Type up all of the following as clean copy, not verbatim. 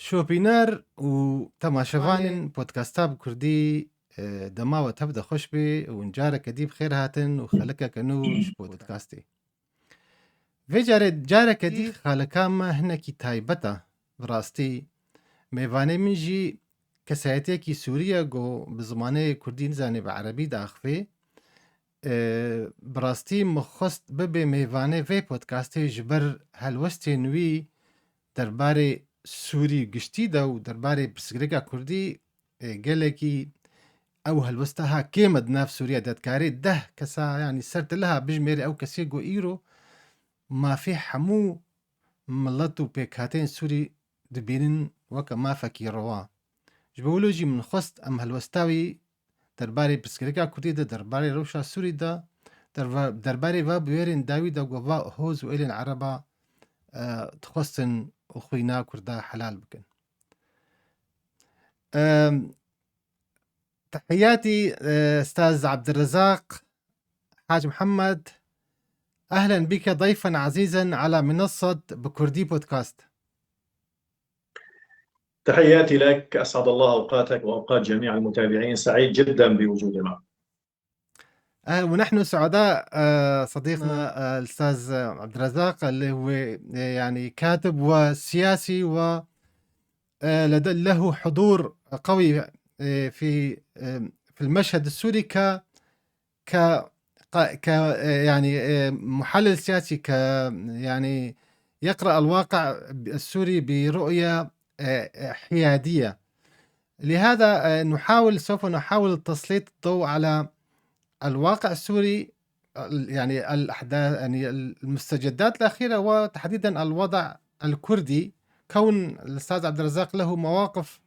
Şopîner û temaşevanên podkasta bi kurdî dema we tev de xweş bê û hûn careke dî bi xêr hatin û xelekeke nû ji podcastê. Vê carê careke dî xeleka me hinekî taybet e bi rastî mêvanê min jî kesayetiyekî Sûrî ye ku bi zimanê kurdî nizanê bi erebî diaxivê. Bi rastî min xwest bibe mêvanê vê podcastê ji ber helwestên wî derbarê Sûrî giştî de û derbarê pirsgirêka kurdî gelekî ew helwesta ha kêm e di nav Sûriye de dikarê 10 kesa yanî ser diliha bijmêrê ew kesê ku îro mafê hemû milet û pêkhatên Sûrî dibînin weke mafekî rewa. Ji bo wilo jî min xwest em helwesta wî derbarê pirsgirêka kurdî de, derbarê rewşa Sûrî de, derbarê va bûyerên dawî de ku va hoz û êlên Ereba dixwestin xwîna Kurda helal bikin. تحياتي استاذ عبد الرزاق حاج محمد، اهلا بك ضيفا عزيزا على منصة بكردي بودكاست. تحياتي لك، اسعد الله اوقاتك واوقات جميع المتابعين، سعيد جدا بوجودي معك. ونحن سعداء صديقنا الاستاذ عبد الرزاق اللي هو يعني كاتب وسياسي و له حضور قوي في في المشهد السوري ك ك ك يعني محلل سياسي، ك يعني يقرأ الواقع السوري برؤية حيادية. لهذا سوف نحاول تسليط الضوء على الواقع السوري، يعني الأحداث، يعني المستجدات الأخيرة، وتحديدا الوضع الكردي، كون الأستاذ عبد الرزاق له مواقف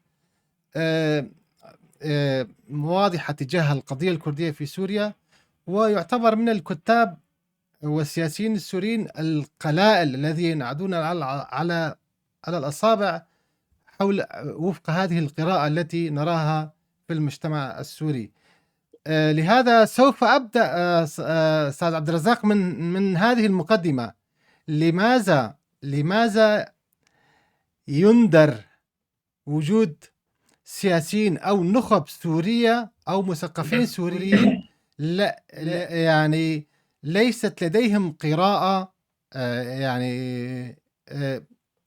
واضحة تجاه القضية الكردية في سوريا، ويعتبر من الكتاب والسياسيين السوريين القلائل الذين يعدون على على على الأصابع حول وفق هذه القراءة التي نراها في المجتمع السوري. لهذا سوف أبدأ أستاذ عبد الرزاق من هذه المقدمة. لماذا يندر وجود سياسيين أو نخب سورية أو مثقفين سوريين لا يعني ليست لديهم قراءة يعني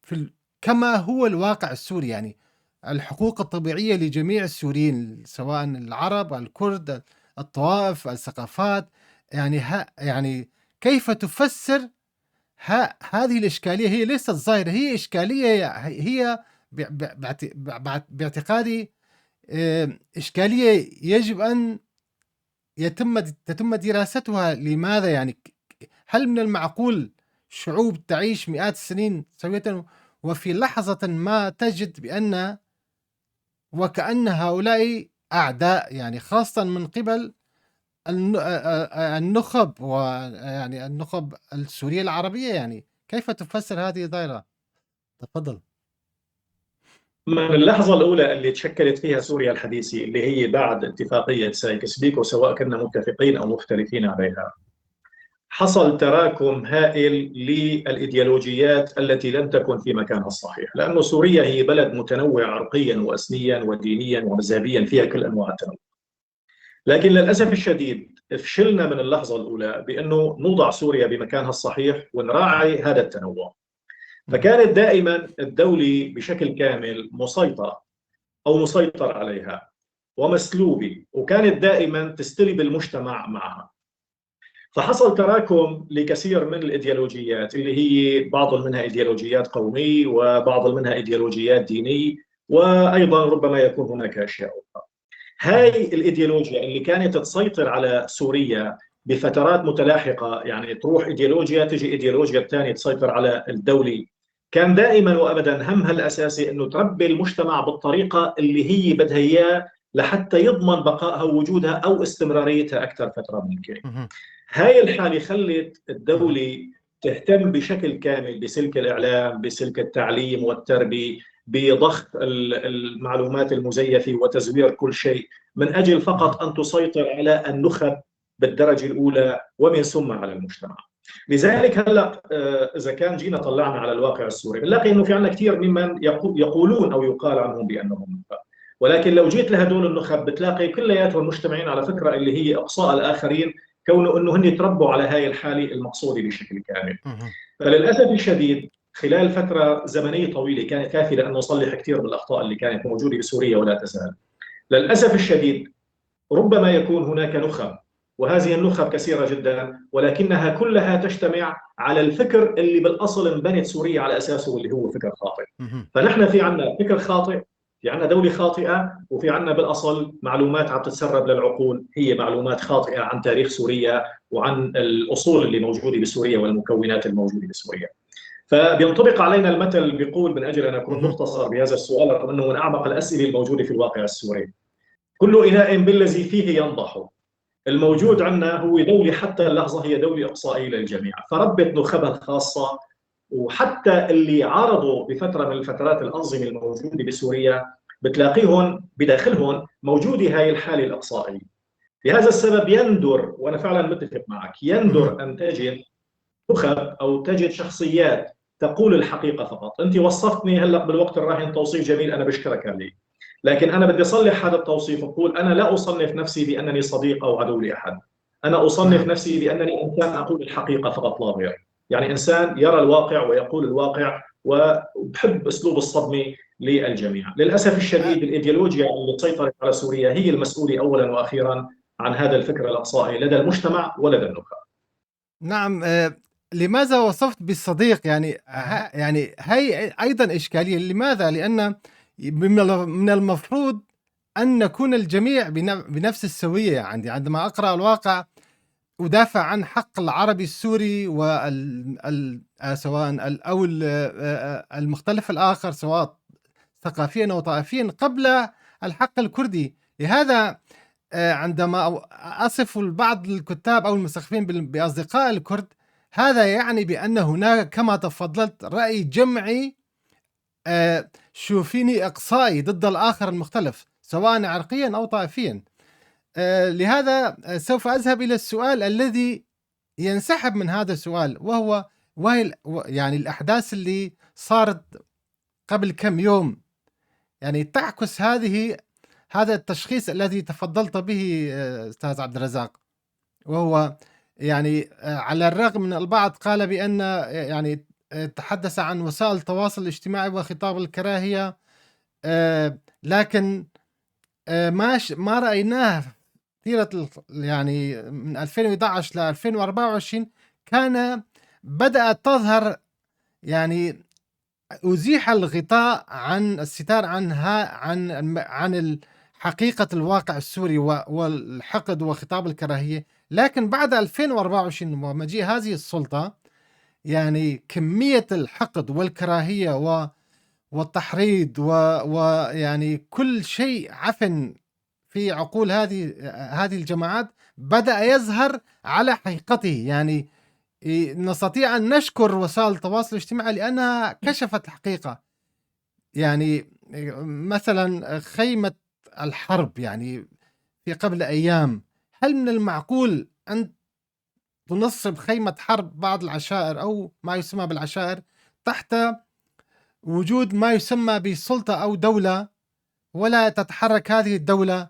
في كما هو الواقع السوري، يعني الحقوق الطبيعية لجميع السوريين سواء العرب، الكرد، الطوائف، الثقافات، يعني يعني كيف تفسر هذه الإشكالية؟ هي ليست ظاهرة، هي إشكالية، هي باعتقادي إشكالية يجب أن تتم دراستها. لماذا يعني هل من المعقول شعوب تعيش مئات السنين سوية وفي لحظة ما تجد بأن وكأن هؤلاء أعداء، يعني خاصة من قبل النخب، ويعني النخب السورية العربية، يعني كيف تفسر هذه الظاهرة؟ تفضل. من اللحظة الأولى اللي تشكلت فيها سوريا الحديثة اللي هي بعد اتفاقية سايكس بيكو، سواء كنا متفقين أو مختلفين عليها، حصل تراكم هائل للإيديولوجيات التي لم تكن في مكانها الصحيح، لأن سوريا هي بلد متنوع عرقيا وأثنيا ودينيا ومذهبيا، فيها كل أنواع التنوع. لكن للأسف الشديد فشلنا من اللحظة الأولى بأنه نوضع سوريا بمكانها الصحيح ونراعي هذا التنوع. فكانت دائما الدولة بشكل كامل مسيطرة أو مسيطر عليها ومسلوبة، وكانت دائما تستلب المجتمع معها. فحصل تراكم لكثير من الإيديولوجيات اللي هي بعض منها إيديولوجيات قومية وبعض منها إيديولوجيات دينية، وأيضا ربما يكون هناك أشياء أخرى. هاي الإيديولوجيا اللي كانت تسيطر على سوريا بفترات متلاحقة، يعني تروح إيديولوجيا تجي إيديولوجيا الثانية تسيطر على الدولة، كان دائما وأبدا همها الأساسي أنه تربي المجتمع بالطريقة اللي هي بدها إياه لحتى يضمن بقائها ووجودها أو استمراريتها أكثر فترة ممكنة. هاي الحالة خلت الدولة تهتم بشكل كامل بسلك الإعلام، بسلك التعليم والتربية، بضخ المعلومات المزيفة وتزوير كل شيء من أجل فقط أن تسيطر على النخب بالدرجة الأولى ومن ثم على المجتمع. لذلك هلا اذا كان جينا طلعنا على الواقع السوري بنلاقي انه في عندنا كثير ممن يقولون او يقال عنهم بانهم نخب، ولكن لو جيت لهدول النخب بتلاقي كلياتهم مجتمعين على فكرة اللي هي اقصاء الاخرين، كونه انه هن تربوا على هاي الحالة المقصودة بشكل كامل. فللاسف الشديد خلال فترة زمنية طويلة كانت كافيه لانه نصلح كثير من الاخطاء اللي كانت موجودة بسوريا ولا تزال. للاسف الشديد ربما يكون هناك نخب، وهذه النخب كثيرة جدا، ولكنها كلها تجتمع على الفكر اللي بالاصل انبنت سوريا على اساسه، واللي هو فكر خاطئ. فنحن في عندنا فكر خاطئ، في عندنا دولة خاطئة، وفي عندنا بالأصل معلومات عم تتسرب للعقول هي معلومات خاطئة عن تاريخ سوريا وعن الأصول اللي موجودة بسوريا والمكونات الموجودة بسوريا. فبينطبق علينا المثل اللي بيقول، من أجل أن أكون مختصر بهذا السؤال رغم أنه من أعمق الأسئلة الموجودة في الواقع السوري، كل إناء بالذي فيه ينضح. الموجود عندنا هو دولة حتى اللحظة هي دولة إقصائية للجميع، فربت نخبها الخاصة، وحتى اللي عارضوا بفترة من الفترات الأنظمة الموجودة بسوريا بتلاقيهم بداخلهم موجودة هاي الحالة الإقصائية. لهذا السبب يندر، وأنا فعلا متفق معك، يندر أن تجد نخب أو تجد شخصيات تقول الحقيقة فقط. أنت وصفتني هلأ بالوقت الراهن توصيف جميل، أنا بشكرك عليه، لكن أنا بدي أصلح هذا التوصيف وأقول أنا لا أصنف نفسي بأنني صديق أو عدو لأحد، أنا أصنف نفسي بأنني إنسان أقول الحقيقة فقط لا غير. يعني إنسان يرى الواقع ويقول الواقع، وبحب أسلوب الصدمة للجميع. للأسف الشديد الإيديولوجيا اللي سيطرت على سوريا هي المسؤولة أولا وأخيرا عن هذا الفكر الإقصائي لدى المجتمع ولدى النخب. نعم. لماذا وصفت بالصديق؟ يعني هي أيضا إشكالية. لماذا؟ لأن من المفروض أن نكون الجميع بنفس السوية. عندما أقرأ الواقع أدافع عن حق العربي السوري سواء أو المختلف الآخر، سواء ثقافيا أو طائفيا، قبل الحق الكردي. لهذا عندما أصف البعض الكتاب أو المثقفين بأصدقاء الكرد، هذا يعني بأن هناك كما تفضلت رأي جمعي شوفيني إقصائي ضد الآخر المختلف سواء عرقيا أو طائفيا. لهذا سوف أذهب إلى السؤال الذي ينسحب من هذا السؤال، وهي يعني الأحداث اللي صارت قبل كم يوم، يعني تعكس هذا التشخيص الذي تفضلت به أستاذ عبد الرزاق، وهو يعني على الرغم من البعض قال بأن يعني تحدث عن وسائل التواصل الاجتماعي وخطاب الكراهية، لكن ما رأيناه طيلة يعني من 2011 ل 2024 كان بدأت تظهر، يعني أزيح الغطاء عن الستار عن حقيقة الواقع السوري والحقد وخطاب الكراهية. لكن بعد 2024 ومجيء هذه السلطة، يعني كمية الحقد والكراهية والتحريض ويعني كل شيء عفن في عقول هذه الجماعات بدأ يظهر على حقيقته. يعني نستطيع أن نشكر وسائل التواصل الاجتماعي لأنها كشفت الحقيقة. يعني مثلا خيمة الحرب يعني في قبل أيام، هل من المعقول أن تنصب خيمة حرب بعض العشائر أو ما يسمى بالعشائر تحت وجود ما يسمى بسلطة أو دولة، ولا تتحرك هذه الدولة؟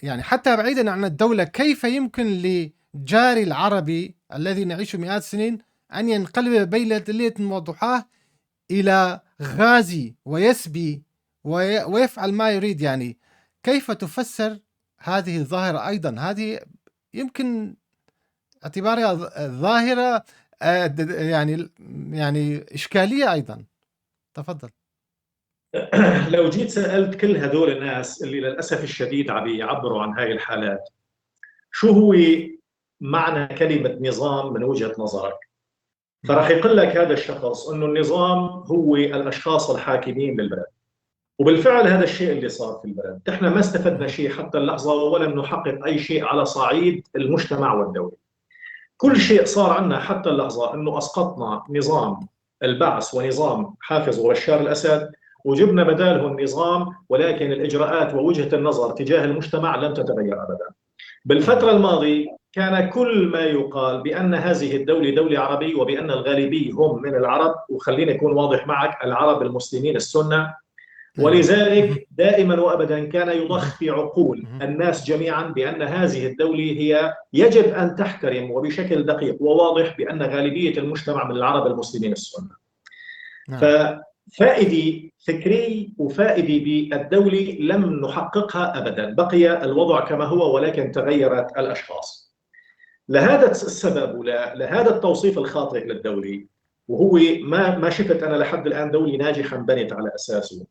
يعني حتى بعيدا عن الدولة، كيف يمكن لجاري العربي الذي نعيشه مئات السنين أن ينقلب بين ليلة وضحاه إلى غازي ويسبي ويفعل ما يريد؟ يعني كيف تفسر هذه الظاهرة أيضا؟ هذه يمكن اعتبارها ظاهرة يعني إشكالية أيضا. تفضل. لو جيت سألت كل هذول الناس اللي للأسف الشديد عم يعبروا عن هاي الحالات، شو هو معنى كلمة نظام من وجهة نظرك؟ فراح يقول لك هذا الشخص إنه النظام هو الأشخاص الحاكمين بالبلد. وبالفعل هذا الشيء اللي صار في البلد، نحن ما استفدنا شيء حتى اللحظة ولم نحقق أي شيء على صعيد المجتمع والدولة. كل شيء صار عندنا حتى اللحظة إنه أسقطنا نظام البعث ونظام حافظ وبشار الأسد وجبنا بدالهم نظام، ولكن الإجراءات ووجهة النظر تجاه المجتمع لم تتغير أبدا. بالفترة الماضية كان كل ما يقال بأن هذه الدولة دولة عربية وبأن الغالبية هم من العرب، وخليني أكون واضح معك، العرب المسلمين السنة. ولذلك دائما وأبدا كان يضخ في عقول الناس جميعا بأن هذه الدولة هي يجب أن تحترم وبشكل دقيق وواضح بأن غالبية المجتمع من العرب المسلمين السنة. ففائدة فكري وفائدة بالدولة لم نحققها أبدا، بقي الوضع كما هو ولكن تغيرت الأشخاص. لهذا السبب ولهذا التوصيف الخاطئ للدولة، وهو ما شفت أنا لحد الآن دولة ناجحة انبنت على أساسه.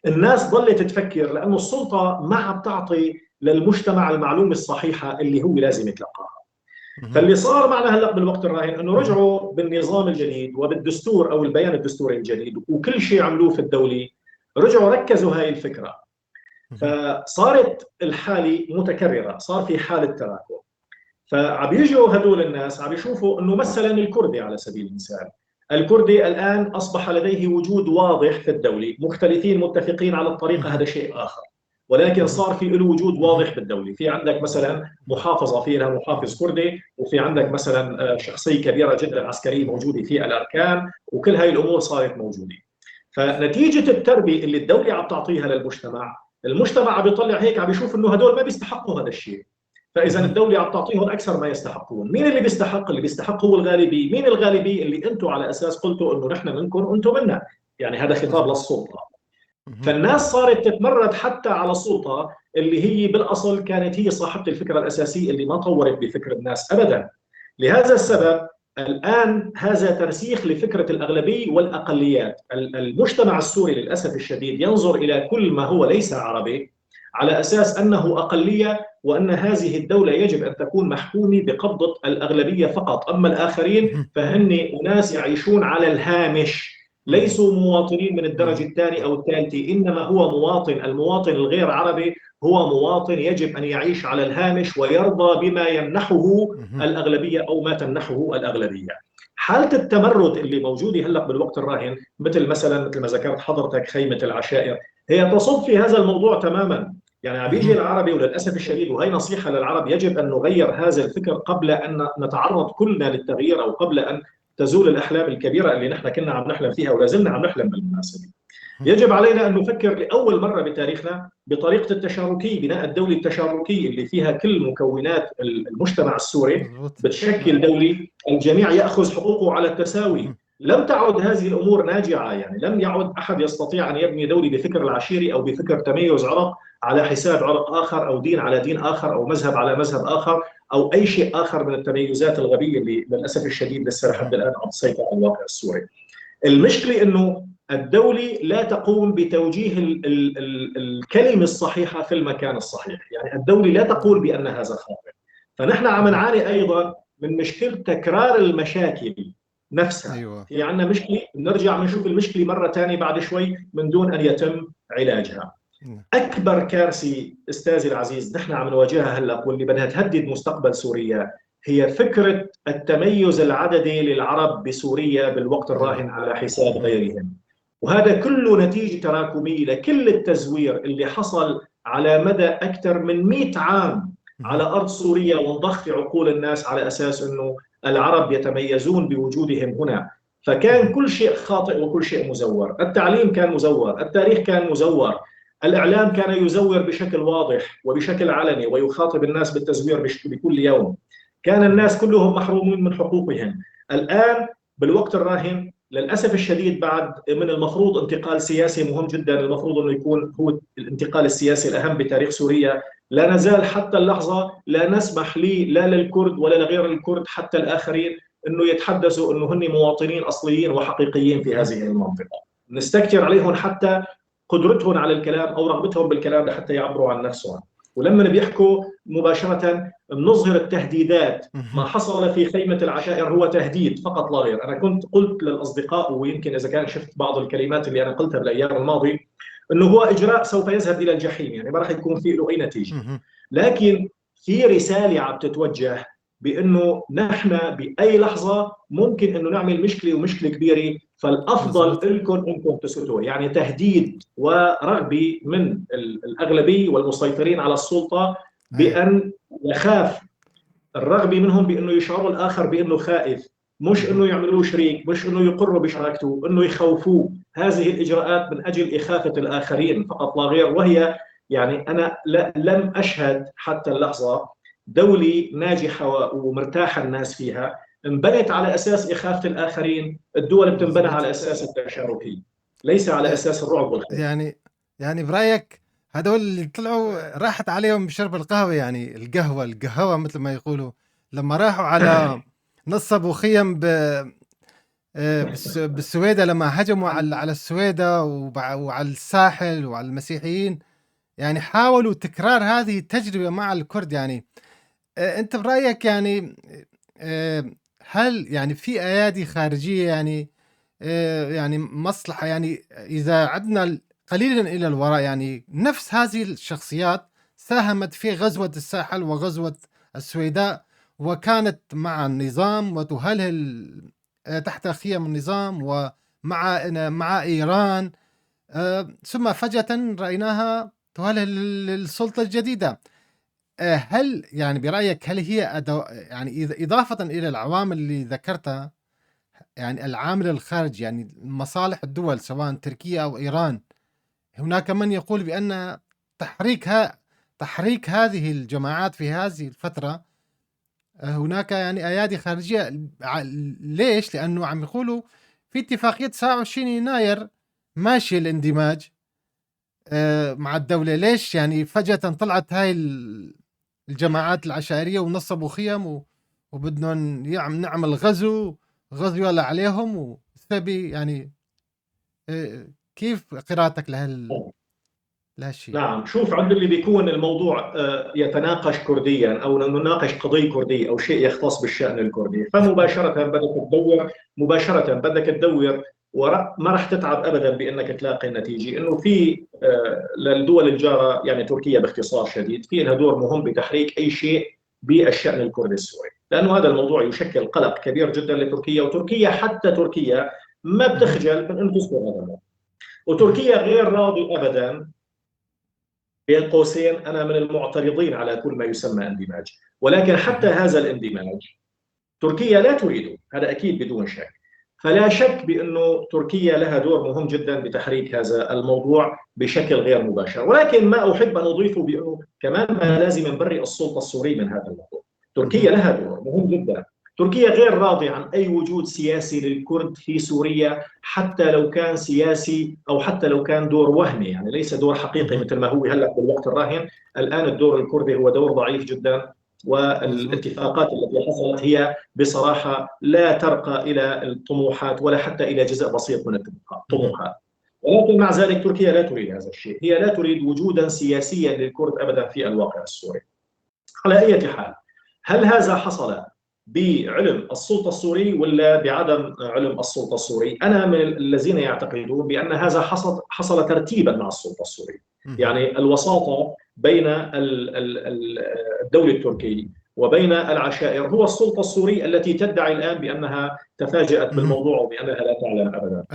الناس ظلت تفكر لأنه السلطة ما عم تعطي للمجتمع المعلومة الصحيحة اللي هو لازم يتلقاها. فاللي صار معنا هلأ بالوقت الراهن أنه رجعوا بالنظام الجديد وبالدستور أو البيان الدستوري الجديد وكل شيء عملوه في الدولة، رجعوا ركزوا هاي الفكرة، فصارت الحالة متكررة، صار في حالة تراكم. فعم يجوا هدول الناس عم يشوفوا أنه مثلا الكردي على سبيل المثال، الكردي الآن أصبح لديه وجود واضح في الدولة، مختلفين متفقين على الطريقة هذا شيء آخر، ولكن صار في له وجود واضح بالدولة. في عندك مثلا محافظة في لها محافظ كردي، وفي عندك مثلا شخصية كبيرة جدا عسكرية موجودة في الأركان، وكل هاي الأمور صارت موجودة. فنتيجة التربية اللي الدولة عم تعطيها للمجتمع، المجتمع عم يطلع هيك عم يشوف إنه هدول ما بيستحقوا هذا الشيء، فإذا الدولة عم تعطيهم أكثر ما يستحقون. مين اللي بيستحق؟ اللي بيستحق هو الغالبية. مين الغالبية؟ اللي أنتم على أساس قلتوا إنه نحن منكم وأنتم منا، يعني هذا خطاب للسلطة. فالناس صارت تتمرد حتى على السلطة اللي هي بالأصل كانت هي صاحبة الفكرة الأساسية اللي ما طورت بفكر الناس أبدا. لهذا السبب الآن هذا ترسيخ لفكرة الأغلبية والأقليات. المجتمع السوري للأسف الشديد ينظر إلى كل ما هو ليس عربي على أساس أنه أقلية، وأن هذه الدولة يجب أن تكون محكومة بقبضة الأغلبية فقط، أما الآخرين فهن أناس يعيشون على الهامش، ليسوا مواطنين من الدرجة الثانية أو الثالثة، إنما هو مواطن. المواطن الغير عربي هو مواطن يجب أن يعيش على الهامش ويرضى بما يمنحه الأغلبية أو ما تمنحه الأغلبية. حالة التمرد اللي موجودة هلأ بالوقت الراهن، مثل مثلا مثل ما ذكرت حضرتك خيمة العشائر، هي تصب في هذا الموضوع تماما. يعني عم بيجي العربي وللأسف الشديد، وهي نصيحة للعرب، يجب أن نغير هذا الفكر قبل أن نتعرض كلنا للتغيير أو قبل أن تزول الأحلام الكبيرة اللي نحن كنا عم نحلم فيها ولا زلنا عم نحلم بالمناسبة. يجب علينا أن نفكر لأول مرة بتاريخنا بطريقة التشاركية، بناء الدولة التشاركية اللي فيها كل مكونات المجتمع السوري بتشكل دولة، الجميع يأخذ حقوقه على التساوي. لم تعد هذه الأمور ناجعة، يعني لم يعد أحد يستطيع أن يبني دولة بفكر العشيري أو بفكر تميز عرق على حساب عرق آخر، أو دين على دين آخر، أو مذهب على مذهب آخر، أو أي شيء آخر من التميزات الغبية اللي للأسف الشديد لسه لحد الآن عم تسيطر على الواقع السوري. المشكلة إنه الدولة لا تقوم بتوجيه الكلمة الصحيحة في المكان الصحيح، يعني الدولة لا تقول بأن هذا خاطئ. فنحن عم نعاني أيضا من مشكلة تكرار المشاكل نفسها. أيوة. في عندنا مشكلة نرجع بنشوف المشكلة مرة ثانية بعد شوي من دون أن يتم علاجها. أكبر كارثة أستاذي العزيز نحن عم نواجهها هلأ واللي بدها تهدد مستقبل سوريا هي فكرة التميز العددي للعرب بسوريا بالوقت الراهن على حساب غيرهم، وهذا كله نتيجة تراكمية لكل التزوير اللي حصل على مدى أكثر من 100 عام على أرض سوريا، وانضخ في عقول الناس على أساس أنه العرب يتميزون بوجودهم هنا. فكان كل شيء خاطئ وكل شيء مزور، التعليم كان مزور، التاريخ كان مزور، الإعلام كان يزور بشكل واضح وبشكل علني ويخاطب الناس بالتزوير بكل يوم، كان الناس كلهم محرومين من حقوقهم. الآن بالوقت الراهن للأسف الشديد بعد من المفروض انتقال سياسي مهم جدا، المفروض أنه يكون هو الانتقال السياسي الأهم بتاريخ سوريا، لا نزال حتى اللحظة لا نسمح لي لا للكرد ولا لغير الكرد حتى الآخرين أنه يتحدثوا أنه هن مواطنين أصليين وحقيقيين في هذه المنطقة. نستكثر عليهم حتى قدرتهم على الكلام أو رغبتهم بالكلام لحتى يعبروا عن نفسهم، ولما بيحكوا مباشرة بنظهر التهديدات. ما حصل في خيمة العشائر هو تهديد فقط لا غير. أنا كنت قلت للأصدقاء، ويمكن إذا كان شفت بعض الكلمات اللي أنا قلتها بالأيام الماضية، أنه هو إجراء سوف يذهب إلى الجحيم، يعني ما راح يكون فيه له أي نتيجة. لكن في رسالة عم تتوجه بأنه نحن بأي لحظة ممكن أنه نعمل مشكلة ومشكلة كبيرة، فالأفضل لكم أنكم تسكتوا. يعني تهديد ورغبة من الأغلبية والمسيطرين على السلطة بأن يخاف الرغبة منهم بأنه يشعروا الآخر بأنه خائف، مش أنه يعملوه شريك، مش أنه يقروا بشراكته، أنه يخوفوه. هذه الإجراءات من أجل إخافة الآخرين فقط لا غير. وهي يعني أنا لم أشهد حتى اللحظة دولة ناجحة ومرتاحة الناس فيها انبنت على أساس إخافة الآخرين. الدول بتنبنى على أساس التشاركية، ليس على أساس الرعب والخوف. يعني برأيك هدول اللي طلعوا راحت عليهم بشرب القهوة، يعني القهوة مثل ما يقولوا، لما راحوا على نصبوا خيم بالسويدة، لما هجموا على السويدة وعلى الساحل وعلى المسيحيين، يعني حاولوا تكرار هذه التجربة مع الكرد. يعني أنت برأيك يعني هل يعني في أيادي خارجية، يعني مصلحة، يعني إذا عدنا قليلا إلى الوراء، يعني نفس هذه الشخصيات ساهمت في غزوة الساحل وغزوة السويداء، وكانت مع النظام وتهلهل تحت خيم النظام ومع مع إيران، ثم فجأة رأيناها تهلهل للسلطة الجديدة. هل يعني برأيك هل هي يعني إضافة إلى العوامل اللي ذكرتها، يعني العامل الخارجي، يعني مصالح الدول سواء تركيا أو إيران، هناك من يقول بأن تحريك هذه الجماعات في هذه الفترة هناك يعني أيادي خارجية. ليش؟ لأنه عم يقولوا في اتفاقية 29 يناير ماشي الاندماج مع الدولة. ليش يعني فجأة طلعت هاي الجماعات العشائرية ونصبوا خيم وبدنا نعمل غزو يلا عليهم وسبي؟ يعني كيف قراءتك لهالشيء؟ نعم، شوف، عند اللي بيكون الموضوع يتناقش كرديا او نناقش قضية كرديه او شيء يختص بالشان الكردي، فمباشره بدك تدور ما راح تتعب ابدا بانك تلاقي النتيجة انه في للدول الجاره، يعني تركيا باختصار شديد في لها دور مهم بتحريك اي شيء بالشان الكردي السوري، لانه هذا الموضوع يشكل قلق كبير جدا لتركيا، وتركيا حتى تركيا ما بتخجل من انه تذكر هذا الموضوع، وتركيا غير راضي ابدا. بين قوسين انا من المعترضين على كل ما يسمى اندماج، ولكن حتى هذا الاندماج تركيا لا تريده، هذا اكيد بدون شك. فلا شك بانه تركيا لها دور مهم جدا بتحريك هذا الموضوع بشكل غير مباشر، ولكن ما احب ان اضيفه بانه كمان ما لازم نبرئ السلطة السورية من هذا الموضوع. تركيا لها دور مهم جدا، تركيا غير راضية عن أي وجود سياسي للكرد في سوريا، حتى لو كان سياسي أو حتى لو كان دور وهمي، يعني ليس دور حقيقي مثل ما هو هلا بالوقت الراهن. الآن الدور الكردي هو دور ضعيف جدا، والاتفاقات التي حصلت هي بصراحة لا ترقى إلى الطموحات ولا حتى إلى جزء بسيط من الطموحات. ولكن مع ذلك تركيا لا تريد هذا الشيء، هي لا تريد وجودا سياسيا للكرد أبدا في الواقع السوري. على أي حال، هل هذا حصل بعلم السلطة السوري ولا بعدم علم السلطة السوري؟ أنا من الذين يعتقدون بأن هذا حصل ترتيبا مع السلطة السورية، يعني الوساطة بين الدولة التركية وبين العشائر هو السلطة السورية التي تدعي الآن بأنها تفاجأت بالموضوع وبأنها لا تعلم أبدا.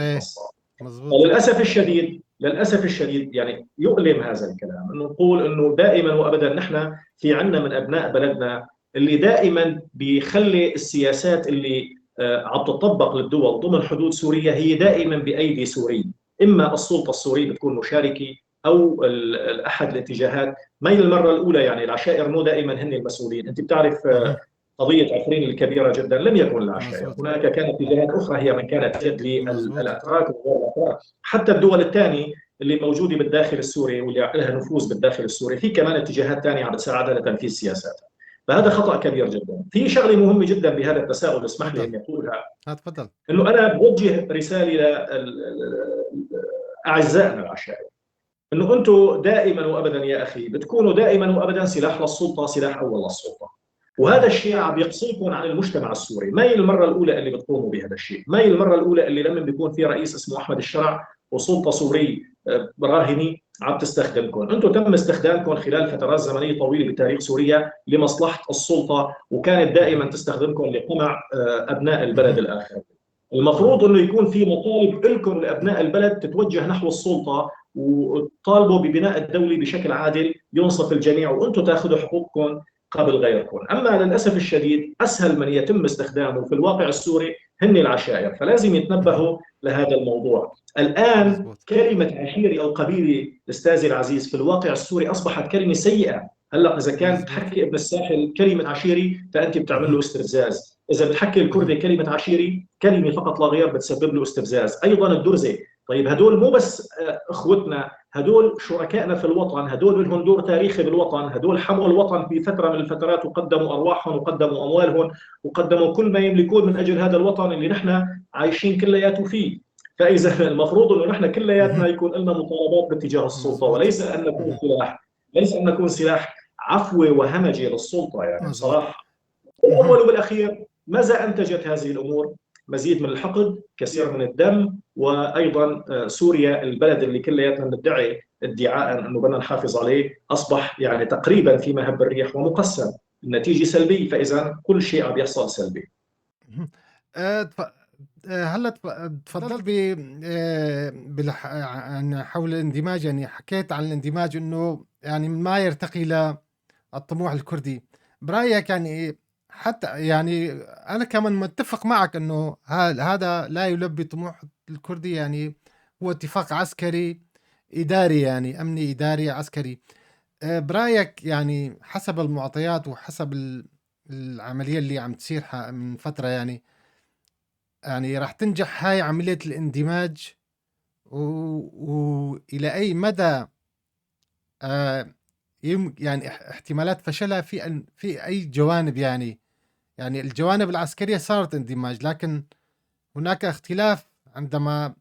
للأسف الشديد يعني يؤلم هذا الكلام أنه نقول أنه دائما وأبدا نحن في عنا من أبناء بلدنا اللي دائما بيخلي السياسات اللي عم تطبق للدول ضمن حدود سوريا هي دائما بأيدي سوريا، إما السلطة السورية بتكون مشاركة أو أحد الاتجاهات. ما هي المرة الأولى، يعني العشائر مو دائما هن المسؤولين. أنت بتعرف قضية عفرين الكبيرة جدا لم يكن العشائر، هناك كانت اتجاهات أخرى هي من كانت تدلي الأتراك وغير الأتراك. حتى الدول الثانية اللي موجودة بالداخل السوري واللي لها نفوذ بالداخل السوري في كمان اتجاهات ثانية عم بتساعدها لتنفيذ سياساتها، فهذا خطأ كبير جدا. في شغلة مهمة جدا بهذا التساؤل اسمح لي أن أقولها. تفضل. إنه أنا بوجه رسالة لأعزائنا العشائر، إنه أنتم دائما وأبدا يا أخي بتكونوا دائما وأبدا سلاح للسلطة، سلاح أول للسلطة، وهذا الشيء عم يقصيكم عن المجتمع السوري. ما هي المرة الأولى اللي بتقوموا بهذا الشيء، ما هي المرة الأولى اللي لما بيكون في رئيس اسمه أحمد الشرع وسلطة سوري راهني عم تستخدمكم. انتم تم استخدامكم خلال فترات زمنية طويلة بتاريخ سوريا لمصلحة السلطة، وكانت دائما تستخدمكم لقمع ابناء البلد الاخر. المفروض انه يكون في مطالب لكم لابناء البلد تتوجه نحو السلطة وتطالبوا ببناء الدولة بشكل عادل ينصف الجميع، وانتم تاخذوا حقوقكم قبل غيركم. أما للأسف الشديد أسهل من يتم استخدامه في الواقع السوري هن العشائر، فلازم يتنبهوا لهذا الموضوع. الآن كلمة عشيري أو قبيلي أستاذي العزيز في الواقع السوري أصبحت كلمة سيئة. هلا إذا كان تحكي ابن الساحل كلمة عشيري فأنت بتعمل له استفزاز، إذا بتحكي الكردي كلمة عشيري كلمة فقط لا غير بتسبب له استفزاز، أيضا الدرزي. طيب هدول مو بس اخوتنا، هدول شركائنا في الوطن، هدول لهم دور تاريخي بالوطن، هدول حموا الوطن في فترة من الفترات وقدموا أرواحهم وقدموا أموالهم وقدموا كل ما يملكون من أجل هذا الوطن اللي نحن عايشين كلياته فيه. فإذا المفروض أنه نحن كلياتنا يكون لنا مطالبات باتجاه السلطة، وليس أن نكون سلاح، ليس أن نكون سلاح عفوي وهمجي للسلطة. يعني بصراحة بالأول وبالأخير ماذا أنتجت هذه الأمور؟ مزيد من الحقد، كثير من الدم، وايضا سوريا البلد اللي كلياتنا ندعي ادعاء انه بدنا نحافظ عليه اصبح يعني تقريبا في مهب الريح ومقسم، النتيجة سلبية، فاذا كل شيء عم يحصل سلبي. هلا تفضلت حول الاندماج، يعني حكيت عن الاندماج انه يعني ما يرتقي للطموح الكردي. برايك يعني حتى يعني أنا كمان متفق معك أنه هذا لا يلبي طموح الكردي، يعني هو اتفاق عسكري إداري، يعني أمني إداري عسكري. برأيك يعني حسب المعطيات وحسب العملية اللي عم تصير من فترة، يعني راح تنجح هاي عملية الاندماج، وإلى أي مدى يعني احتمالات فشلها في أي جوانب؟ يعني الجوانب العسكرية صارت اندماج، لكن هناك اختلاف عندما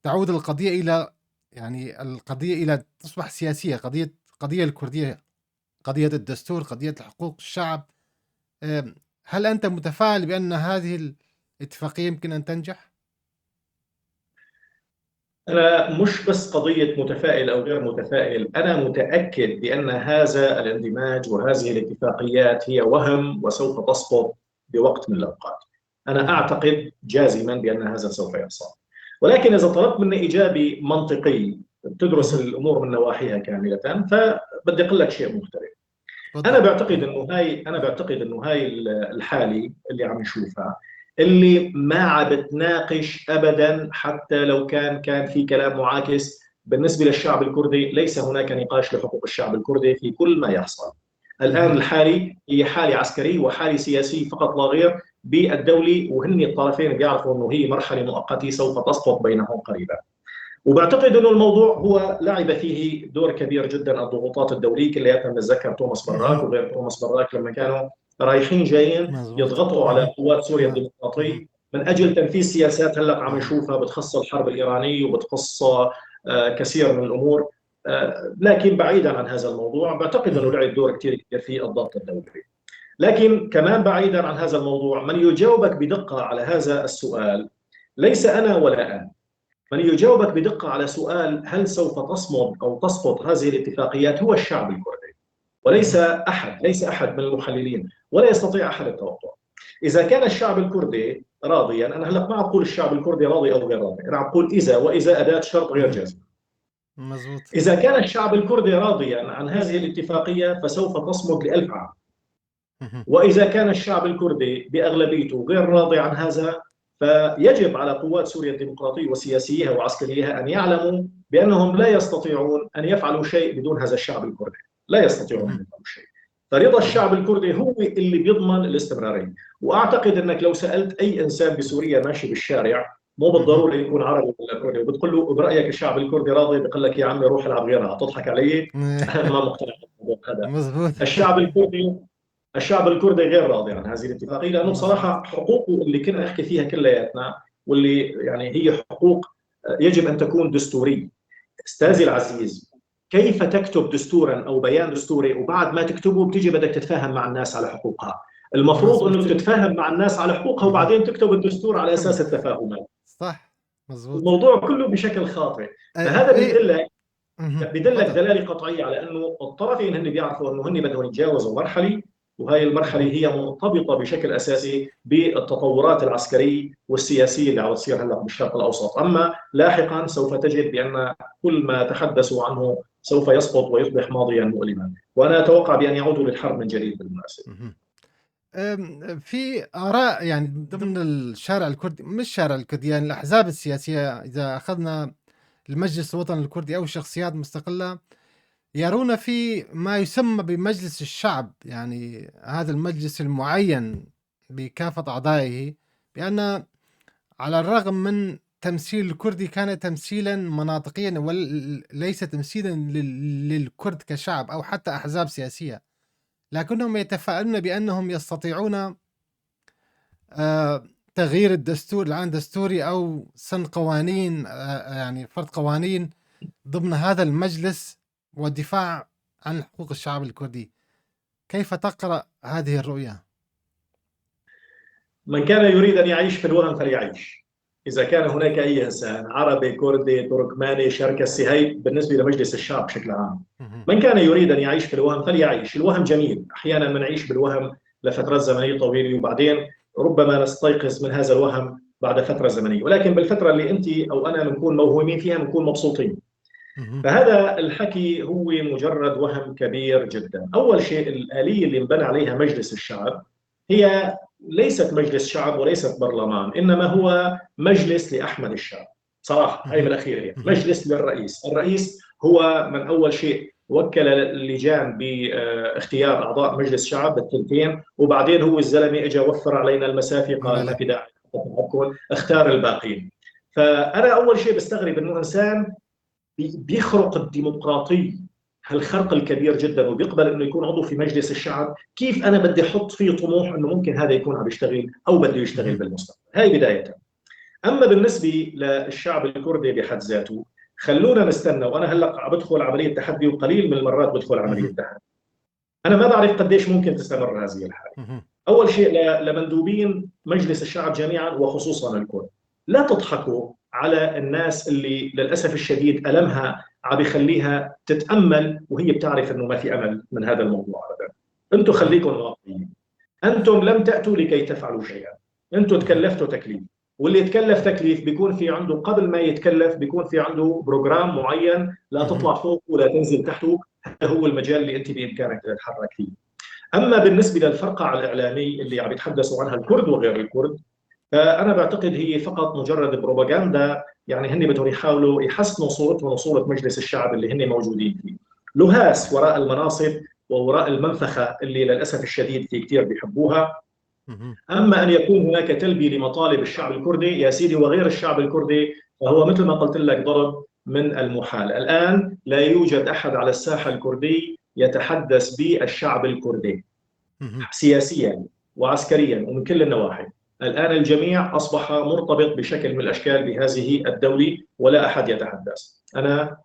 تعود القضية إلى يعني القضية إلى تصبح سياسية، قضية الكردية، قضية الدستور، قضية حقوق الشعب. هل أنت متفائل بأن هذه الاتفاقية يمكن أن تنجح؟ أنا مش بس قضية متفائل أو غير متفائل، أنا متأكد بأن هذا الاندماج وهذه الاتفاقيات هي وهم وسوف تسقط بوقت من الأوقات. أنا أعتقد جازما بأن هذا سوف يحصل، ولكن إذا طلبت مني إجابة منطقي تدرس الأمور من نواحيها كاملة فبدي أقول لك شيء مختلف. أنا بعتقد أنه هاي الحالة اللي عم نشوفها اللي ما عم بتناقش ابدا، حتى لو كان في كلام معاكس بالنسبة للشعب الكردي، ليس هناك نقاش لحقوق الشعب الكردي في كل ما يحصل. الان الحالي هي حاله عسكرية وحاله سياسية فقط لا غير بالدولة، وهن الطرفين بيعرفوا انه هي مرحلة مؤقتة سوف تسقط بينهم قريبا. وبعتقد انه الموضوع هو لعب فيه دور كبير جدا الضغوطات الدولية، كلياتنا بنتذكر توماس براك وغير توماس براك لما كانوا رايحين جايين يضغطوا على قوات سوريا الديمقراطية من أجل تنفيذ سياسات هلأ عم نشوفها بتخص الحرب الإيرانية وبتخص كثير من الأمور. لكن بعيدا عن هذا الموضوع بعتقد أنه لعب دور كثير كبير في الضغط الدولي. لكن كمان بعيدا عن هذا الموضوع، من يجاوبك بدقة على هذا السؤال ليس أنا ولا أنت. من يجاوبك بدقة على سؤال هل سوف تصمد أو تسقط هذه الاتفاقيات هو الشعب الكردي، وليس أحد، ليس أحد من المحللين، ولا يستطيع أحد التوقع. إذا كان الشعب الكردي راضيا، أنا هلأ ما أقول الشعب الكردي راضي أو غير راضي، أنا أقول إذا، وإذا أداة شرط غير جازم. مزبوط. إذا كان الشعب الكردي راضيا عن هذه الاتفاقية فسوف تصمد ل1000 عام. وإذا كان الشعب الكردي بأغلبيته غير راضي عن هذا، فيجب على قوات سوريا الديمقراطية وسياسيها وعسكريها أن يعلموا بأنهم لا يستطيعون أن يفعلوا شيء بدون هذا الشعب الكردي، لا يستطيعون أن يفعلوا شيء. فرضا الشعب الكردي هو اللي بيضمن الاستمرارية. وأعتقد أنك لو سألت أي إنسان بسوريا ماشي بالشارع، مو بالضرورة يكون عربي ولا كردي، وبتقول له برأيك الشعب الكردي راضي، بيقول لك يا عمي روح العب غيرها، تضحك علي؟ أنا ما مقتنع بالموضوع هذا. مزبوط. الشعب الكردي غير راضي عن هذه الاتفاقية، لأنه بصراحة حقوقه اللي كنا نحكي فيها كلياتنا، واللي يعني هي حقوق يجب أن تكون دستورية. أستاذي العزيز، كيف تكتب دستورا أو بيان دستوري وبعد ما تكتبه بتيجي بدك تتفاهم مع الناس على حقوقها؟ المفروض أنه تتفاهم مع الناس على حقوقها وبعدين تكتب الدستور على أساس التفاهمات. صح، مزبوط. الموضوع كله بشكل خاطئ. فهذا بيدلك دلالة قطعية على أنه الطرفين هن بيعرفوا أنه هن بدهم يتجاوزوا مرحلة، وهي المرحلة هي مرتبطة بشكل أساسي بالتطورات العسكرية والسياسية اللي عم تصير هلأ بالشرق الأوسط. أما لاحقا سوف تجد بأن كل ما تحدثوا عنه سوف يسقط ويصبح ماضيا مؤلما، وأنا أتوقع بأن يعودوا للحرب من جديد بالمناسبة. في آراء يعني ضمن الشارع الكردي، مش الشارع الكردي يعني الأحزاب السياسية، إذا أخذنا المجلس الوطني الكردي أو شخصيات مستقلة، يرون في ما يسمى بمجلس الشعب، يعني هذا المجلس المعين بكافة أعضائه، بأن على الرغم من تمثيل الكردي كان تمثيلا مناطقيا وليس تمثيلا للكرد كشعب أو حتى أحزاب سياسية، لكنهم يتفائلون بأنهم يستطيعون تغيير الدستور الآن دستوري أو سن قوانين، يعني فرض قوانين ضمن هذا المجلس والدفاع عن حقوق الشعب الكردي. كيف تقرأ هذه الرؤية؟ من كان يريد أن يعيش في الوهم فليعيش. إذا كان هناك أي إنسان عربي كردي تركماني شركسي، هي بالنسبة لمجلس الشعب بشكل عام، من كان يريد أن يعيش في الوهم فليعيش. الوهم جميل، أحيانا بنعيش بالوهم لفترات زمنية طويلة وبعدين ربما نستيقظ من هذا الوهم بعد فترة زمنية، ولكن بالفترة اللي أنت أو أنا بنكون موهومين فيها بنكون مبسوطين. فهذا الحكي هو مجرد وهم كبير جدا. أول شيء الآلية اللي انبنى عليها مجلس الشعب هي ليست مجلس شعب وليست برلمان، إنما هو مجلس لأحمد الشعب صراحة، هاي من الأخير يعني مجلس للرئيس. الرئيس هو من أول شيء وكل اللجان باختيار أعضاء مجلس شعب بالتنتين، وبعدين هو الزلمة إجا وفر علينا المسافة، قال ما في داعي اختار الباقين. فأنا أول شيء بستغرب إنه إنسان بيخرق الديمقراطية هالخرق الكبير جدا وبيقبل انه يكون عضو في مجلس الشعب، كيف انا بدي احط فيه طموح انه ممكن هذا يكون عم يشتغل او بده يشتغل بالمستقبل؟ هاي بداية. اما بالنسبة للشعب الكردي بحد ذاته، خلونا نستنى. وانا هلا عم بدخل عملية تحدي، وقليل من المرات بدخل عملية تحدي. انا ما بعرف قديش ممكن تستمر هذه الحالة. اول شيء لمندوبين مجلس الشعب جميعا وخصوصا الكرد، لا تضحكوا على الناس اللي للاسف الشديد المها عم بخليها تتامل وهي بتعرف انه ما في امل من هذا الموضوع ابدا. انتم خليكم واقعيين، انتم لم تاتوا لكي تفعلوا شيئا، انتم تكلفتوا تكليف، واللي يتكلف تكليف بيكون في عنده قبل ما يتكلف بيكون في عنده program معين، لا تطلع فوق ولا تنزل تحته، هذا هو المجال اللي انت بامكانك تتحرك فيه. اما بالنسبة للفرقعه الاعلامي اللي عم يتحدثوا عنها الكرد وغير الكرد، فانا بعتقد هي فقط مجرد بروباغندا، يعني هن بدهم يحاولوا يحسنوا صورتهم وصوره مجلس الشعب اللي هن موجودين فيه. لهاس وراء المناصب ووراء المنفخه اللي للاسف الشديد في كثير بيحبوها. اما ان يكون هناك تلبية لمطالب الشعب الكردي يا سيدي وغير الشعب الكردي، فهو مثل ما قلت لك ضرب من المحال. الان لا يوجد احد على الساحة الكردي يتحدث بالشعب الكردي سياسيا وعسكريا ومن كل النواحي. الآن الجميع أصبح مرتبط بشكل من الأشكال بهذه الدولة ولا أحد يتحدث. أنا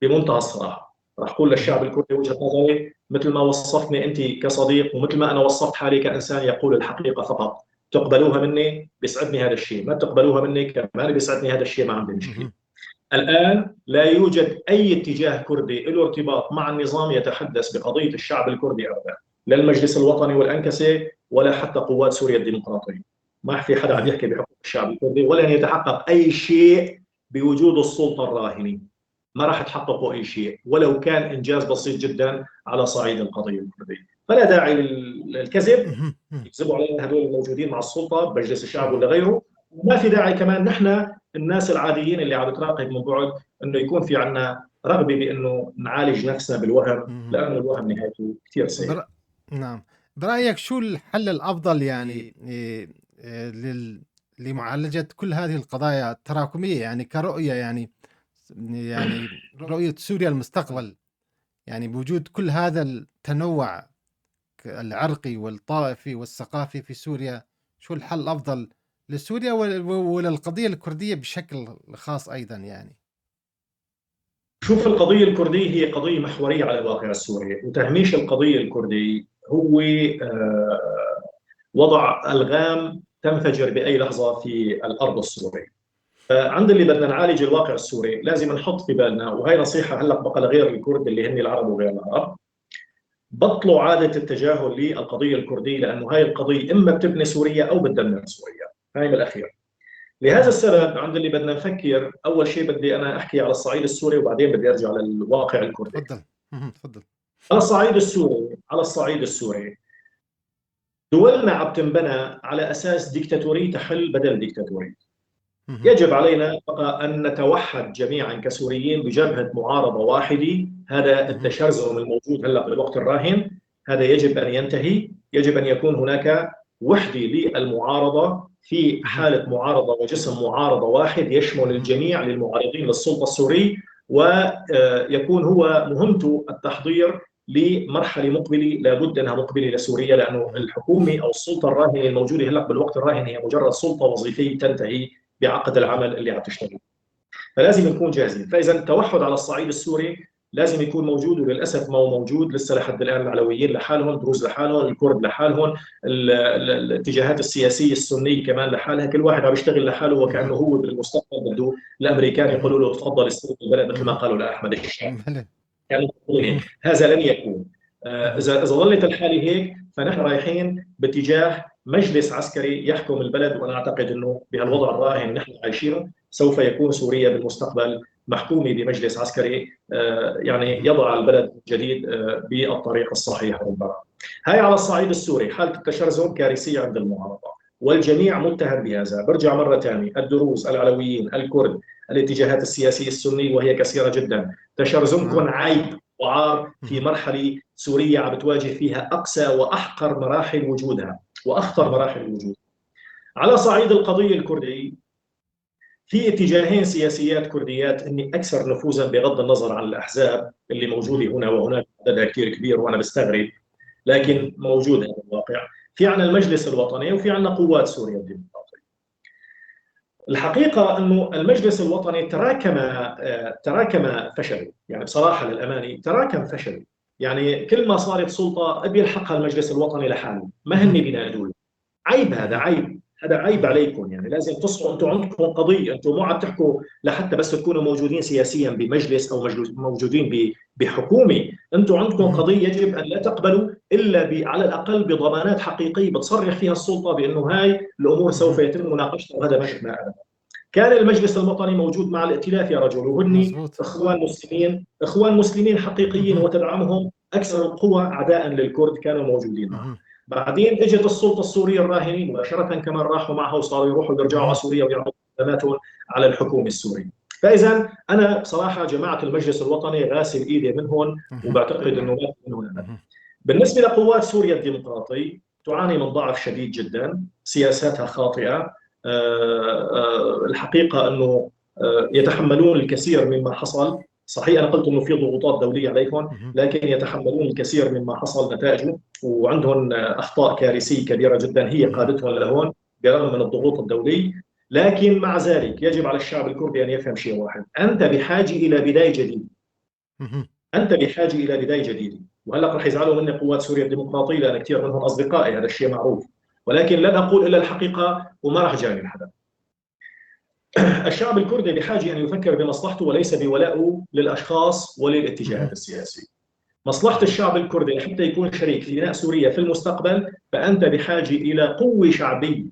بمنتهى الصراحة راح أقول للشعب الكردي وجهة نظري مثل ما وصفتني أنت كصديق ومثل ما أنا وصفت حالي كإنسان يقول الحقيقة فقط. تقبلوها مني بيسعدني هذا الشيء، ما تقبلوها مني كمان بيسعدني هذا الشيء، ما عندي مشكلة. الآن لا يوجد أي اتجاه كردي له ارتباط مع النظام يتحدث بقضية الشعب الكردي أبدا، لا المجلس الوطني والأنكسة ولا حتى قوات سوريا الديمقراطية. ما في حدا عم يحكي بحقوق الشعب الكردي، ولن يتحقق أي شيء بوجود السلطة الراهنة. ما راح تحققوا أي شيء ولو كان إنجاز بسيط جدا على صعيد القضية الكردية. فلا داعي للكذب، يكذبوا علينا هذول الموجودين مع السلطة بمجلس الشعب ولا غيره. وما في داعي كمان نحن الناس العاديين اللي عم تراقب من بعد انه يكون في عنا رغبة بانه نعالج نفسنا بالوهم، لانه الوهم نهايته كثير سيئة. نعم، برأيك شو الحل الأفضل يعني لمعالجة كل هذه القضايا التراكمية، يعني كرؤية، يعني رؤية سوريا المستقبل، يعني بوجود كل هذا التنوع العرقي والطائفي والثقافي في سوريا، شو الحل الأفضل لسوريا وللقضية الكردية بشكل خاص أيضا؟ يعني شوف، القضية الكردية هي قضية محورية على الواقع السوري، وتهميش القضية الكردية هو وضع ألغام تنفجر بأي لحظة في الأرض السورية. فعند اللي بدنا نعالج الواقع السوري لازم نحط في بالنا، وهي نصيحة هلأ بقى لغير الكرد اللي هن العرب وغير العرب، بطلوا عادة التجاهل للقضية الكردية، لأنه هاي القضية إما بتبني سوريا أو بتدمر سوريا. هاي من الأخير. لهذا السبب عند اللي بدنا نفكر، اول شيء بدي انا احكي على الصعيد السوري وبعدين بدي ارجع للواقع الكردي. تفضل تفضل. على الصعيد السوري، دولنا عم تنبنى على اساس ديكتاتوريه تحل بدل ديكتاتوريه. يجب علينا بقى ان نتوحد جميعا كسوريين بجبهه معارضة واحدة. هذا التشرذم الموجود هلا بالوقت الراهن هذا يجب ان ينتهي، يجب ان يكون هناك وحده للمعارضه في حاله معارضة وجسم معارضة واحد يشمل الجميع للمعارضين للسلطة السورية، ويكون هو مهمته التحضير لمرحلة مقبله لابد انها مقبله لسوريا، لانه الحكومة او السلطة الراهنة الموجودة هلا بالوقت الراهن هي مجرد سلطة وظيفية تنتهي بعقد العمل اللي عم تشتغل. فلازم نكون جاهزين. فاذا التوحد على الصعيد السوري لازم يكون موجود، وللاسف ما هو موجود لسه لحد الان. العلويين لحالهم، دروز لحالهم، الكرد لحالهم، الاتجاهات السياسية السنية كمان لحالها، كل واحد عم يشتغل لحاله وكانه هو بالمستقبل بده الامريكان يقولوا له تفضل استلم البلد مثل ما قالوا لاحمد الشرع. هذا لن يكون. اذا ظلت الحالة هيك فنحن رايحين باتجاه مجلس عسكري يحكم البلد، وانا اعتقد انه بهالوضع الراهن نحن عايشينه سوف يكون سوريا بالمستقبل محكومة بمجلس عسكري يعني يضع البلد الجديد بالطريق الصحيح ربما. هاي على الصعيد السوري حاله التشرذم كارثية عند المعارضة والجميع متهم بهذا. برجع مرة ثانية، الدروز، العلويين، الكرد، الاتجاهات السياسية السنية وهي كثيرة جدا، تشرذمكم عيب وعار في مرحلة سوريا عم بتواجه فيها اقسى واحقر مراحل وجودها واخطر مراحل وجودها. على صعيد القضية الكردية في اتجاهين سياسيات كرديات هن اكثر نفوذا بغض النظر عن الاحزاب اللي موجودة هنا وهناك، عددها كثير كبير وانا بستغرب، لكن موجود هذا الواقع. في عنا المجلس الوطني وفي عنا قوات سوريا الديمقراطية. الحقيقة انه المجلس الوطني تراكم فشله، يعني بصراحة للامانة تراكم فشله، يعني كل ما صارت سلطة بيلحقها المجلس الوطني لحاله، ما هن بينادوا. عيب هذا، عيب هذا، عيب عليكم، يعني لازم تصحوا. انتم عندكم قضيه، انتم مو عم تحكوا لحتى بس تكونوا موجودين سياسيا بمجلس او موجودين بحكومة، انتم عندكم قضية يجب ان لا تقبلوا الا على الاقل بضمانات حقيقية بتصرح فيها السلطة بانه هاي الامور سوف يتم مناقشتها، وهذا ما شفناه ابدا. كان المجلس الوطني موجود مع الائتلاف يا رجل، وهن اخوان مسلمين، اخوان مسلمين حقيقيين وتدعمهم اكثر القوى عداء للكرد، كانوا موجودين معه. بعدين اجت السلطة السورية الراهنة مباشرة كمان راحوا معها وصاروا يروحوا ويرجعوا على سوريا ويعملوا خدماتهم على الحكومة السورية. فاذا انا بصراحة جماعة المجلس الوطني غاسل ايدي منهم وبعتقد انه ما منهم امل. بالنسبة لقوات سوريا الديمقراطي تعاني من ضعف شديد جدا، سياساتها خاطئه. الحقيقة انه يتحملون الكثير مما حصل. صحيح انا قلت انه في ضغوطات دولية عليهم، لكن يتحملون الكثير مما حصل نتائجه، وعندهم اخطاء كارثية كبيرة جدا هي قادتهم لهون برغم من الضغوط الدولية. لكن مع ذلك يجب على الشعب الكردي ان يفهم شيء واحد، انت بحاجة الى بداية جديدة. انت بحاجة الى بداية جديدة، وهلا رح يزعلوا مني قوات سوريا الديمقراطية لان كثير منهم اصدقائي، هذا الشيء معروف، ولكن لن اقول الا الحقيقة وما راح جامل حدا. الشعب الكردي بحاجة ان يفكر بمصلحته وليس بولائه للاشخاص وللاتجاهات السياسية. مصلحة الشعب الكردي حتى يكون شريك في بناء سوريا في المستقبل، فانت بحاجة الى قوة شعبية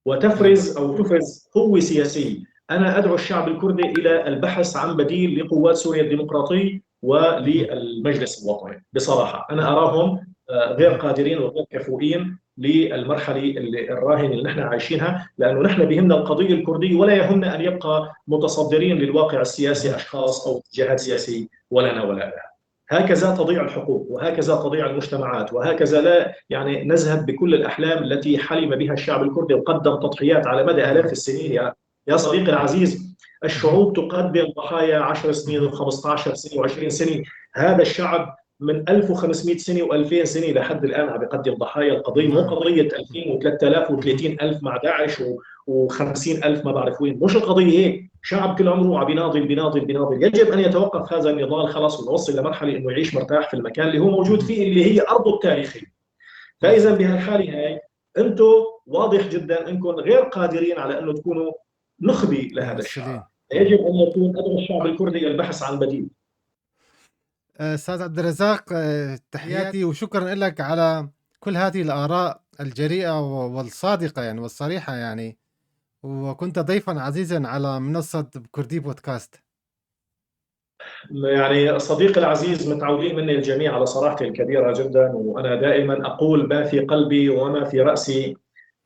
وتفرز او تفرز قوة سياسية. انا ادعو الشعب الكردي الى البحث عن بديل لقوات سوريا الديمقراطية وللمجلس الوطني. بصراحة انا اراهم غير قادرين وغير كفؤين للمرحلة الراهنة اللي نحن عايشينها، لانه نحن بهمنا القضية الكردية ولا يهمنا ان يبقى متصدرين للواقع السياسي اشخاص او اتجاهات سياسية ولنا ولا لها. هكذا تضيع الحقوق وهكذا تضيع المجتمعات، وهكذا لا يعني نذهب بكل الاحلام التي حلم بها الشعب الكردي وقدم تضحيات على مدى الاف السنين. يا صديقي العزيز، الشعوب تقدم ضحايا 10 سنين و15 سنة و20 سنه، هذا الشعب من 1500 سنة و2000 سنة لحد الان عم بيقدم ضحايا. القضية مو قضية 2000 و3000 و30000 مع داعش و50000 ما بعرف وين، مش القضية هيك. شعب كل عمره عم بيناضل بيناضل بيناضل، يجب ان يتوقف هذا النضال خلاص ونوصل لمرحلة انه يعيش مرتاح في المكان اللي هو موجود فيه اللي هي ارضه التاريخية. فاذا بهالحالة هاي انتم واضح جدا انكم غير قادرين على انه تكونوا نخبة لهذا الشعب. يجب ان يكون، ادعو الشعب الكردي البحث عن بديل. استاذ عبد الرزاق، تحياتي وشكرا لك على كل هذه الاراء الجريئة والصادقه يعني والصريحه يعني. وكنت ضيفا عزيزا على منصة كردي بودكاست. يعني صديقي العزيز، متعودين مني الجميع على صراحتي الكبيرة جدا، وأنا دائما أقول ما في قلبي وما في رأسي.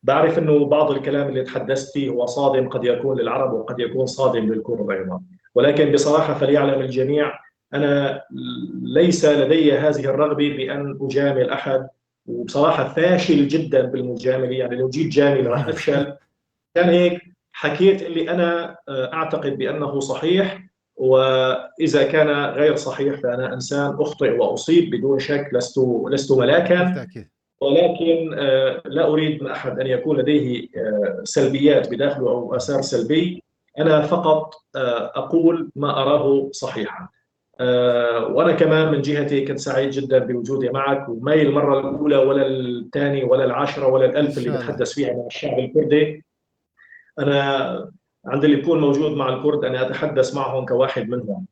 بعرف أنه بعض الكلام اللي تحدثت فيه هو صادم، قد يكون للعرب وقد يكون صادم للكرد أيضا، ولكن بصراحة فليعلم الجميع أنا ليس لدي هذه الرغبة بأن أجامل أحد، وبصراحة فاشل جدا بالمجاملة، يعني لو جيت جامل راح أفشل. كان هيك حكيت اللي أنا أعتقد بأنه صحيح، وإذا كان غير صحيح فأنا إنسان أخطئ وأصيب بدون شك، لست ملاكا. بالتأكيد. ولكن لا أريد من أحد أن يكون لديه سلبيات بداخله أو آثار سلبي. أنا فقط أقول ما أراه صحيحا. وأنا كمان من جهتي كنت سعيد جدا بوجودي معك، وما هي المرة الأولى ولا الثانية ولا العشرة ولا الألف اللي إن شاء الله. بتحدث فيها مع الشعب الكردي. أنا عند اللي بكون موجود مع الكرد أنا أتحدث معهم كواحد منهم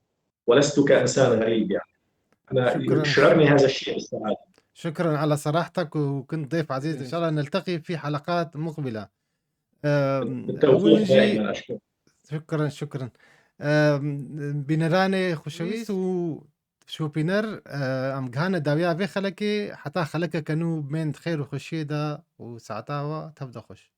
ولست كإنسان غريب. أنا شكراً. يشعرني هذا الشيء بالسعادة. شكرا على صراحتك، وكنت ضيف عزيز. إن شاء الله نلتقي في حلقات مقبلة. بالتوفيق أول شيء دائما، أشكرك. شكرا، شكرا. بنراني خوشويس و شوبينر، أم جهانا داويا في خلكي حتى خلكة كانوا بين خير وخشيدة وساعتها تبدأ خوش.